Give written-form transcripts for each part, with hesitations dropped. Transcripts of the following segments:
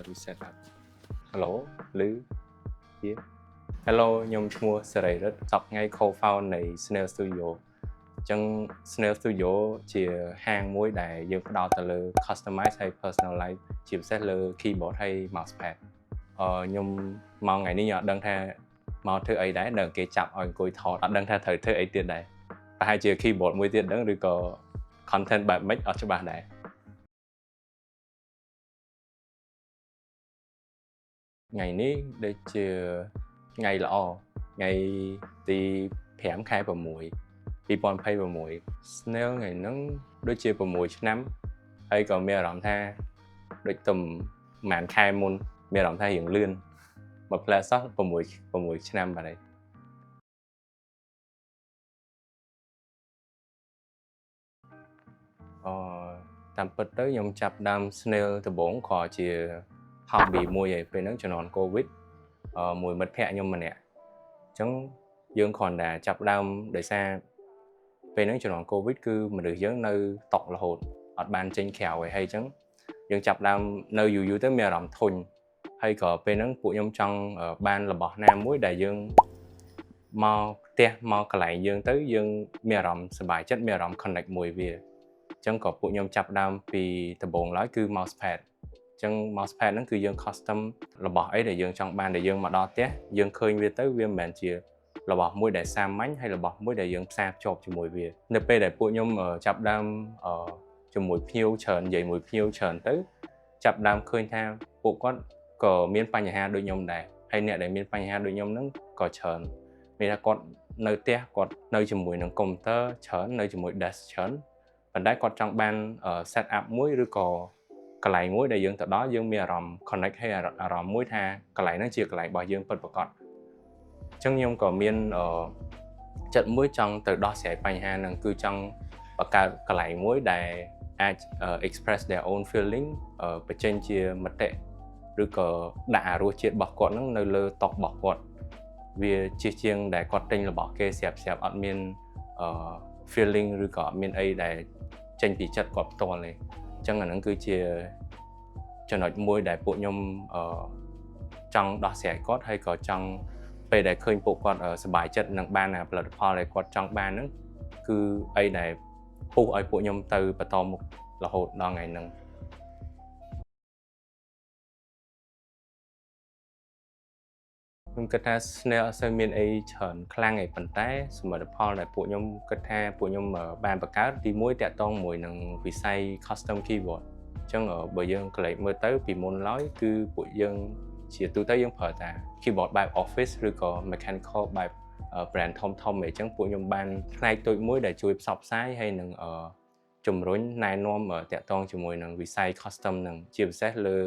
reset up. Hello ឮជា Hello ខ្ញុំឈ្មោះសេរីរិទ្ធសប្តាហ៍ថ្ងៃ co-found នៃ Snail Studio។ អញ្ចឹង Snail Studio ជាហាងមួយដែលយើងផ្ដោតទៅលើ customize ហើយ personalize ជាពិសេសលើ keyboard ហើយ mousepad។ ខ្ញុំមកថ្ងៃនេះខ្ញុំអត់ដឹងថាមកធ្វើអីដែរនៅគេចាប់ឲ្យអង្គុយថតអត់ដឹងថាត្រូវធ្វើអីទៀតដែរប្រហែលជា keyboard មួយទៀតដឹងឬក៏ content បែបម៉េចអត់ច្បាស់ដែរថ្ងៃនេះដូចជាថ្ងៃល្អថ្ងៃទី5ខែ6 2026 Snail ថ្ងៃហ្នឹងដូចជា6ឆ្នាំហើយក៏មានអារម្មណ៍ថាដូចទំប្រហែលខែមុនមានអារម្មណ៍ថារៀងលឿនមួយផ្លែសោះ6 6ឆ្នាំបាត់ហើយអតាមពិតទៅខ្ញុំចាប់ដើម Snail ដំបូងគ្រាន់ជា hobby មួយឯងពេលហ្នឹងជំនាន់ COVID មួយមិត្តភ័ក្តិខ្ញុំម្នាក់អញ្ចឹងយើងគ្រាន់តែចាប់ដើមដោយសារពេលហ្នឹងជំនាន់ COVID គឺមនុស្សយើងនៅតក់រហូតអត់បានចេញក្រៅឯងហើយអញ្ចឹងយើងចាប់ដើមនៅយូរយូរទៅមានអារម្មណ៍ធុញហើយក៏ពេលហ្នឹងពួកខ្ញុំចង់បានរបស់ណាមួយដែលយើងមកផ្ទះមកកន្លែងយើងទៅយើងមានអារម្មណ៍សប្បាយចិត្តមានអារម្មណ៍ connect មួយវាអញ្ចឹងក៏ពួកខ្ញុំចាប់ដើមពីដំបូងឡើយគឺ mousepad។ អញ្ចឹង mousepad ហ្នឹងគឺយើង custom របស់អីដែលយើងចង់បានដែលយើងមកដល់ផ្ទះយើងឃើញវាទៅវាមិនមែនជារបស់មួយដែលសាមញ្ញហើយរបស់មួយដែលយើងផ្សារភ្ជាប់ជាមួយវានៅពេលដែលពួកខ្ញុំចាប់ដើមជាមួយភ្ញៀវច្រើននិយាយមួយភ្ញៀវច្រើនទៅចាប់ដើមឃើញថាពួកគាត់ក៏មានបញ្ហាដូចខ្ញុំដែរហើយអ្នកដែលមានបញ្ហាដូចខ្ញុំហ្នឹងក៏ច្រើនមានថាគាត់នៅផ្ទះគាត់នៅជាមួយនឹងកុំព្យូទ័រច្រើននៅជាមួយ desk ច្រើនប៉ុន្តែគាត់ចង់បាន set up មួយឬក៏កន្លែងមួយដែលយើងទៅដល់យើងមានអារម្មណ៍ connect ហើយអារម្មណ៍មួយថាកន្លែងហ្នឹងជាកន្លែងរបស់យើងពិតប្រាកដអញ្ចឹងខ្ញុំក៏មានចិត្តមួយចង់ទៅដោះស្រាយបញ្ហាហ្នឹងគឺចង់បង្កើតកន្លែងមួយដែលអាច express their own feeling បញ្ចេញជាមតិឬក៏ដាក់អារសជាតិរបស់គាត់ហ្នឹងនៅលើតុរបស់គាត់វាជាជាងដែលគាត់ទិញរបស់គេស្រាប់ស្រាប់អត់មាន feeling ឬក៏អត់មានអីដែលចេញពីចិត្តគាត់ផ្ទាល់ទេអញ្ចឹងអាហ្នឹងគឺជាចំណុចមួយដែលពួកខ្ញុំចង់ដោះស្រាយគាត់ហើយក៏ចង់ពេលដែលឃើញពួកគាត់សប្បាយចិត្តនឹងបានផលិតផលដែលគាត់ចង់បានហ្នឹងគឺអីដែលពុះឲ្យពួកខ្ញុំទៅបន្តមុខរហូតដល់ថ្ងៃហ្នឹងខ្ញុំគិតថា Snail អត់សូវមានអីច្រើនខ្លាំងឯងប៉ុន្តែសមិទ្ធផលដែលពួកខ្ញុំគិតថាពួកខ្ញុំបានបង្កើតទីមួយតាក់ទងមួយនឹងវិស័យ custom keyboard។ អញ្ចឹងបើយើងក្រឡេកមើលទៅពីមុនឡើយគឺពួកយើងជាទូទៅយើងប្រើតែ keyboard បែប office ឬក៏ mechanical បែប brand ធំធំអីចឹងពួកខ្ញុំបានផ្នែកតូចមួយដែលជួយផ្សព្វផ្សាយហើយនឹងជំរុញណែនាំតាក់ទងជាមួយនឹងវិស័យ custom នឹងជាពិសេសលើ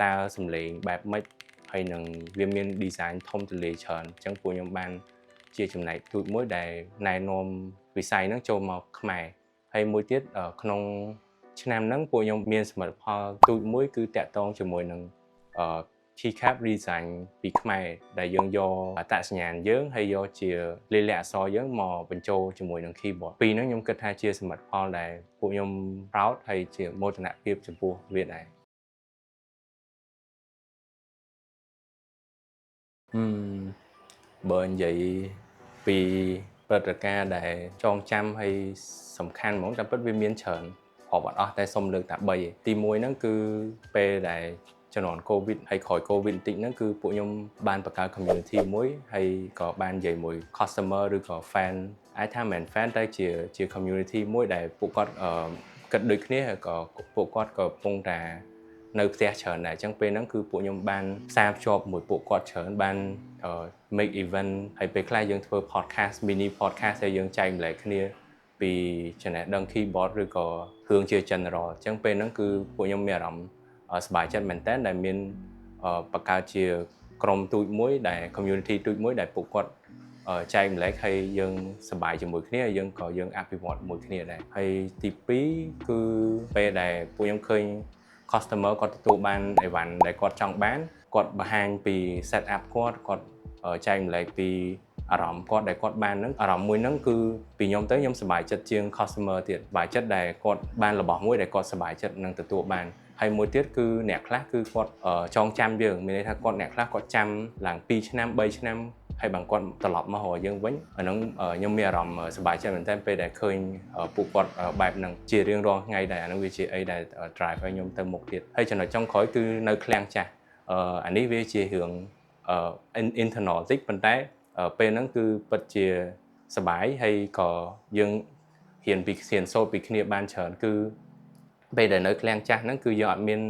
តើសំឡេងបែបម៉េចហើយនឹងវាមាន design ធំទូលាយច្រើនអញ្ចឹងពួកខ្ញុំបានជាចំណែកទូចមួយដែលណែនាំវិស័យហ្នឹងចូលមកខ្មែរហើយមួយទៀតក្នុងឆ្នាំហ្នឹងពួកខ្ញុំមានសមិទ្ធផលទូចមួយគឺតាក់ទងជាមួយនឹង keycap redesign ពីខ្មែរដែលយើងយកអត្តសញ្ញាណយើងហើយយកជាលាយលក្ខណ៍អក្សរយើងមកបញ្ចូលជាមួយនឹង keyboard ពីរហ្នឹងខ្ញុំគិតថាជាសមិទ្ធផលដែលពួកខ្ញុំ proud ហើយជាមោទនភាពចំពោះវាដែរហឹមបើនិយាយពីព្រឹត្តិការណ៍ដែលចងចាំហើយសំខាន់ហ្មងតែពិតវាមានច្រើនរាប់អត់អស់តែសុំលើកតែ3ទី1ហ្នឹងគឺពេលដែលជំនាន់ COVID ហើយក្រោយ COVID បន្តិចហ្នឹងគឺពួកខ្ញុំបានបង្កើត community មួយហើយក៏បាននិយាយមួយ customer ឬក៏ fan អាចថាមិនមែន fan តែជា community មួយដែលពួកគាត់គិតដូចគ្នាហើយក៏ពួកគាត់ក៏កំពុងតែនៅផ្ទះច្រើនដែរអញ្ចឹងពេលហ្នឹងគឺពួកខ្ញុំបានផ្សារភ្ជាប់មួយពួកគាត់ច្រើនបាន make event ហើយពេលខ្លះយើងធ្វើ podcast, mini podcast ហើយយើងចែករំលែកគ្នាពីចំណេះដឹង keyboard ឬក៏រឿងជា general។ អញ្ចឹងពេលហ្នឹងគឺពួកខ្ញុំមានអារម្មណ៍សប្បាយចិត្តមែនតើដែលមានបង្កើតជាក្រុមទូចមួយដែល community ទូចមួយដែលពួកគាត់ចែករំលែកហើយយើងសប្បាយជាមួយគ្នាហើយយើងក៏យើងអភិវឌ្ឍមួយគ្នាដែរហើយទី2គឺពេលដែលពួកខ្ញុំឃើញ customer គាត់ទទួលបានអីវ៉ាន់ដែលគាត់ចង់បានគាត់បង្ហាញពី set up គាត់គាត់ចែករំលែកពីអារម្មណ៍គាត់ដែលគាត់បានហ្នឹងអារម្មណ៍មួយហ្នឹងគឺពីខ្ញុំទៅខ្ញុំសប្បាយចិត្តជាង customer ទៀតសប្បាយចិត្តដែលគាត់បានរបស់មួយដែលគាត់សប្បាយចិត្តនឹងទទួលបាន ហើយមួយទៀតគឺអ្នកខ្លះគឺគាត់ចងចាំយើងមានន័យថាគាត់អ្នកខ្លះគាត់ចាំឡើង2ឆ្នាំ3ឆ្នាំហើយបើគាត់ត្រឡប់មករកយើងវិញអាហ្នឹងខ្ញុំមានអារម្មណ៍សប្បាយចិត្តមែនទែនពេលដែលឃើញពួកគាត់បែបហ្នឹងជារៀងរាល់ថ្ងៃដែរអាហ្នឹងវាជាអីដែល drive ឲ្យខ្ញុំទៅមុខទៀតហើយចំណុចចុងក្រោយគឺនៅឃ្លាំងចាស់អានេះវាជារឿង internal តិចប៉ុន្តែពេលហ្នឹងគឺពិតជាសប្បាយហើយក៏យើងរៀនពីរៀនសូត្រពីគ្នាបានច្រើនគឺពេលដែលនៅឃ្លាំងចាស់ហ្នឹងគឺយើងអត់មាន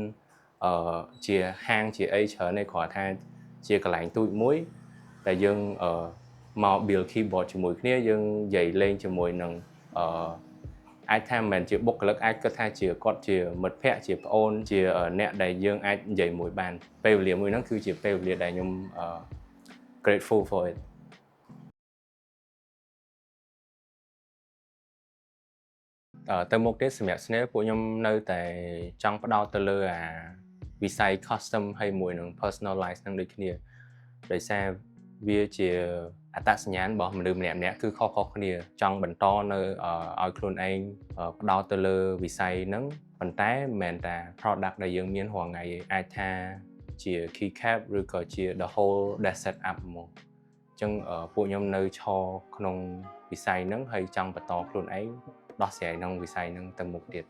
អឺជាហាងជាអីច្រើនទេគ្រាន់ថាជាកន្លែងទូចមួយតែយើងអឺមក build keyboard ជាមួយគ្នាយើងនិយាយលេងជាមួយនឹងអឺអាចថាមិនមែនជាបុគ្គលិកអាចគិតថាជាគាត់ជាមិត្តភ័ក្តិជាប្អូនជាអ្នកដែលយើងអាចនិយាយមួយបានពេលវេលាមួយហ្នឹងគឺជាពេលវេលាដែលខ្ញុំ grateful for it. ទៅមុខទៀតសម្រាប់ Snail ពួកខ្ញុំនៅតែចង់ផ្ដោតទៅលើអាវិស័យ custom ហើយមួយនឹង personalize នឹងដូចគ្នាដោយសារវាជាអត្តសញ្ញាណរបស់មនុស្សម្នាក់ៗគឺខុសៗគ្នាចង់បន្តនៅឲ្យខ្លួនឯងផ្ដោតទៅលើវិស័យហ្នឹងប៉ុន្តែមិនមែនតែ product ដែលយើងមានរាល់ថ្ងៃទេអាចថាជា keycap ឬក៏ជា the whole desk set up ហ្មងអញ្ចឹងពួកខ្ញុំនៅឈរក្នុងវិស័យហ្នឹងហើយចង់បន្តខ្លួនឯងដោះស្រាយក្នុងវិស័យហ្នឹងទៅមុខទៀត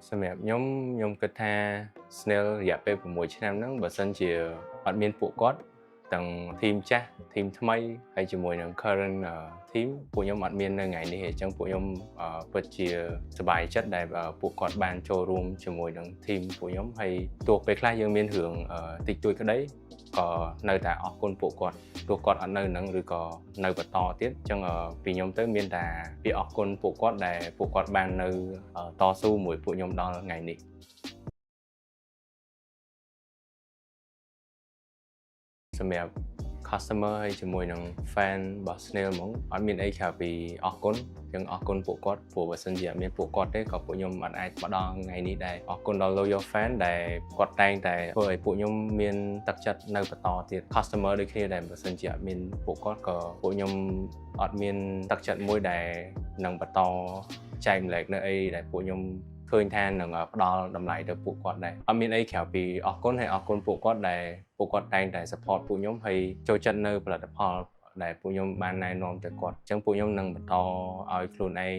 សម្រាប់ខ្ញុំខ្ញុំគិតថា Snail រយៈពេល6ឆ្នាំហ្នឹងបើសិនជាអត់មានពួកគាត់ទាំង team ចាស់ team ថ្មីហើយជាមួយនឹង current team ពួកខ្ញុំអត់មាននៅថ្ងៃនេះទេអញ្ចឹងពួកខ្ញុំពិតជាសប្បាយចិត្តដែលពួកគាត់បានចូលរួមជាមួយនឹង team ពួកខ្ញុំហើយទោះពេលខ្លះយើងមានរឿងតិចតួចក្តីក៏នៅតែអរគុណពួកគាត់ទោះគាត់អត់នៅនឹងឬក៏នៅបន្តទៀតអញ្ចឹងពីខ្ញុំទៅមានតែពីអរគុណពួកគាត់ដែលពួកគាត់បាននៅតស៊ូមួយពួកខ្ញុំដល់ថ្ងៃនេះសម្រាប់ customer ហើយជាមួយនឹង fan របស់ Snail ហ្មងអត់មានអីក្រៅពីអរគុណយើងអរគុណពួកគាត់ព្រោះបើសិនជាអត់មានពួកគាត់ទេក៏ពួកខ្ញុំអត់អាចមកដល់ថ្ងៃនេះដែរអរគុណដល់ loyal fan ដែលគាត់តែងតែធ្វើឲ្យពួកខ្ញុំមានទឹកចិត្តនៅបន្តទៀត customer ដូចគ្នាដែរបើសិនជាអត់មានពួកគាត់ក៏ពួកខ្ញុំអត់មានទឹកចិត្តមួយដែលនឹងបន្តចែករំលែកនៅអីដែលពួកខ្ញុំឃើញថានឹងផ្ដល់តម្លៃទៅពួកគាត់ដែរអត់មានអីក្រៅពីអរគុណហើយអរគុណពួកគាត់ដែលពួកគាត់តែងតែ support ពួកខ្ញុំហើយចូលចិត្តនៅផលិតផលដែលពួកខ្ញុំបានណែនាំទៅគាត់អញ្ចឹងពួកខ្ញុំនឹងបន្តឲ្យខ្លួនឯង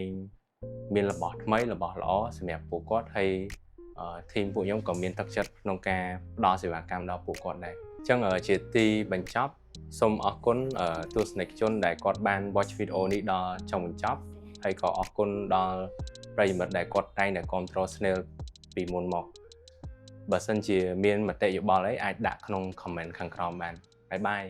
មានរបស់ថ្មីរបស់ល្អសម្រាប់ពួកគាត់ហើយ team ពួកខ្ញុំក៏មានទឹកចិត្តក្នុងការផ្ដល់សេវាកម្មដល់ពួកគាត់ដែរអញ្ចឹងជាទីបញ្ចប់សូមអរគុណទស្សនិកជនដែលគាត់បាន watch video នេះដល់ចុងបញ្ចប់ហើយក៏អរគុណដល់ប្រិយមិត្តដែលគាត់តែងតែគាំទ្រ Snail ពីមុនមកបើសិនជាមានមតិយោបល់អីអាចដាក់ក្នុង comment ខាងក្រោមបាន។ Bye bye.